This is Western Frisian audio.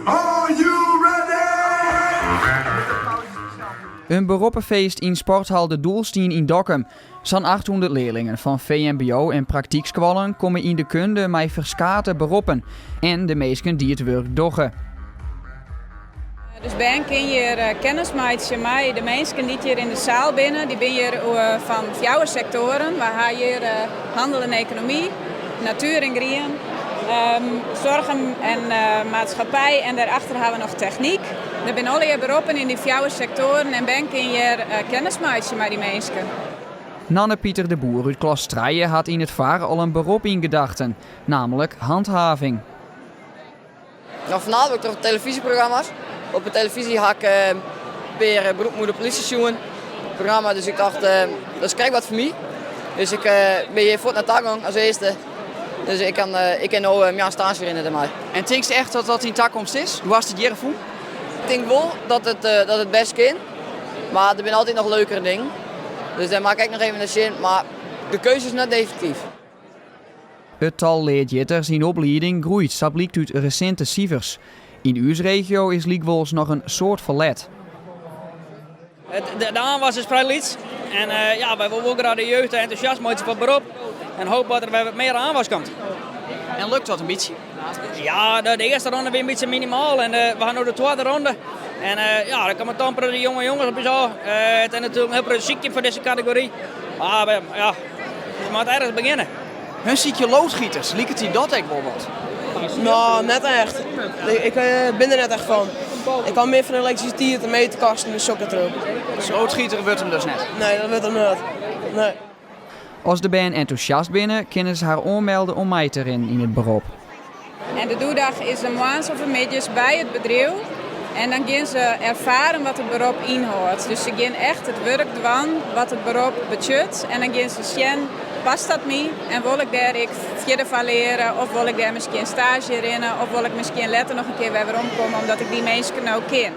Are you ready? In beroppefeest yn sporthal De Doelstien yn Dokkum. Sa'n 800 learlingen fan VMBO en praktykskoallen komme yn de kunde mei ferskate beroppen en de minsken dy't it wurk dogge. Dus bern kinne hjir kennis meitsje mei de minsken dy't hjir yn de saal binne. Dy binne hjir fan fjouwer sektoaren. Wy ha hjir hannel en ekonomy, natuer en grien, soarch en maatskippij en dêrachter ha we noch technyk. Der binne allegear beroppen yn dy fjouwer sektoaren en bern kinne hjir kennis meitsje mei dy minsken. Nanne Pieter de Boer út klas trije hat yn it foar al in berop yn gedachten, namelijk handhaving. No, foarnaamlik troch telefyzjeprogramma's. Op de telefyzje ha ik in pear beroepmoede polysje sjoen. Programma, dus ik tocht, dat is krekt wat foar my. Dus ik bin hjir fuort nei ta gong as earste. Dus ik kan, ik kin no moarn staazje rinne dermei. En tinkst echt dat dat dyn takomst is? Do hast it hjir fûn? Ik tink wol dat it, dat it bêst kin. Mar der binne altyd noch leukere dingen. Dus dêr moat ik ek noch even nei sjen. Mar de keuze is net definityf. It tal leadjitters yn oplieding groeit, sa blykt út resinte sifers. Yn ús regio is lykwols noch in soad ferlet. De oanwas is frij lyts en ja, wy wolle wol graach de jeugd entûsjast meitsje foar it berop en hoopje dat der wer wat mear oanwas komt. En lukt dat in bytsje? Ja, de earste ronde wie in bytsje minimaal en we ha no de twadde ronde. En ja, der komme toch in protte jonge jonges op ús ôf. It is natuerlik in hiel protte sykjen foar dizze kategory. Mar ja, je moatte ergens begjinne. Hun sykje loadgieters, liket dy dat ek wol wat? No, net echt. Ik bin der net echt fan. Ik hâld mear fan elektrisiteit en meterkasten en sokke troep. Dus loadgieter wurdt him dus net? Nee, dat wurdt him net. Nee. As de bern entûsjast binne, kinne se har oanmelde om mei te rinnen yn it berop. En de doedag is de moarns of de middeis by it bedriuw. En dan gean se erfaren wat it berop ynhâldt. Dus se gean echt it wurk dwaan wat it berop betsjut. En dan gean se sjen, past dat my? En wol ik dêr ek fierder foar leare? Of wol ik dêr miskien staazje rinne? Of wol ik miskien letter noch in kear wer weromkomme omdat ik dy minsken no kin?